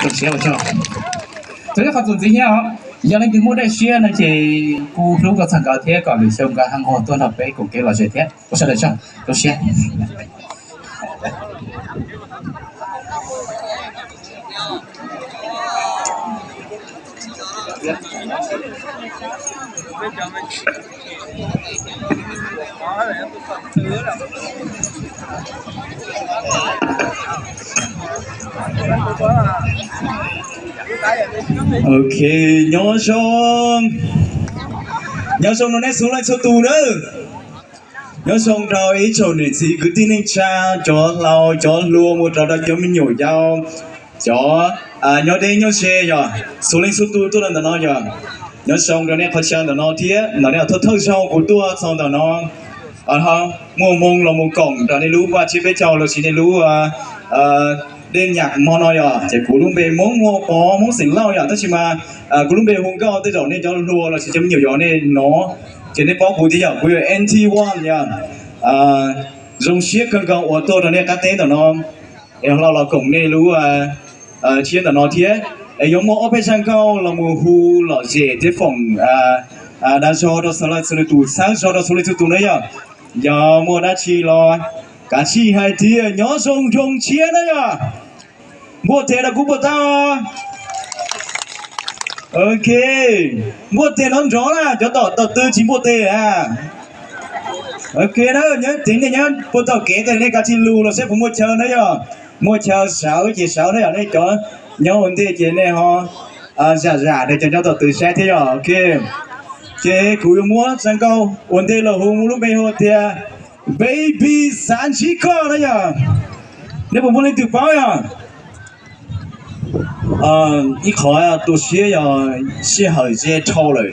Zoo siab ua tsaug. Txog ib qhov txuas ntxiv thiab os, yog leej twg muaj dej siab no ces kuv hlub nkauj txog nkawd thiab kom lwm xyoo nkawd ho nquag tuaj nrog peb koom kev lom zem thiab. Ua sawv daws tsaug, zoo siab. Ok, nyob zoo, nyob zoo rau nej txhua leej txhua tus nawb. Nyob zoo rau ib tsoom niam txiv kwv tij neej tsa, cov hlau cov hluas mus rau rau cov me nyuam yaus, cov nyob deb nyob ze yog txhua leej txhua tus tuaj rau ntawm no yog nyob zoo rau nej qhov chaw ntawm no thiab ntawm nej thawj thawj zaug kuv tuaj txog ntawm no. Muaj hmoo los mus koom rau nej lub vaj tsib peb caug los sis nej lub dej nyam hmo no yog ces kuv lub npe Hmoob hu Pov Hmoob xeem Lauj yog tab sis mas kuv lub npe hu nkauj tej zaum nej cov hluas los sis cov me nyuam yaus nej hnov ces nej paub kuv thiab yog kuv yog N T one yog zoo siab kawg nkaus uas tuaj rau nej qab teb ntawm no es los los koom nej lub tshiab ntawm no thiab es yuav muaj ob peb zaj nkauj los mus hu lom zem thiab foom dag zog rau txhua leej txhua tus, txhawb zog rau txhua leej txhua tus na yog. Yog muaj dab tsi los kav tsij hais tias nyob zoo zoo tshiab na yog. Npuaj tes rau kuv puas tau? Ok, npuaj tes nrov nrov na, cov tom tom tw tsis npuaj tes a. Ok na, nyob teev nej nyob puag tom kev tes nej kav tsij lug los saib puas muaj chaw na yog. Muaj chaw sawv ces sawv na yog, nej cov nyob ua ntej ces nej ho zam zam rau cov nyob tom tw saib thiab yog. Ok, ces kuv yuav muab zaj nkauj ua ntej los hu lub npe hu tias Baby xav ntsib koj na yog. Nej puas muaj leej twg paub yog? Ib qhov tu siab yog sij hawm ze dhau lawm,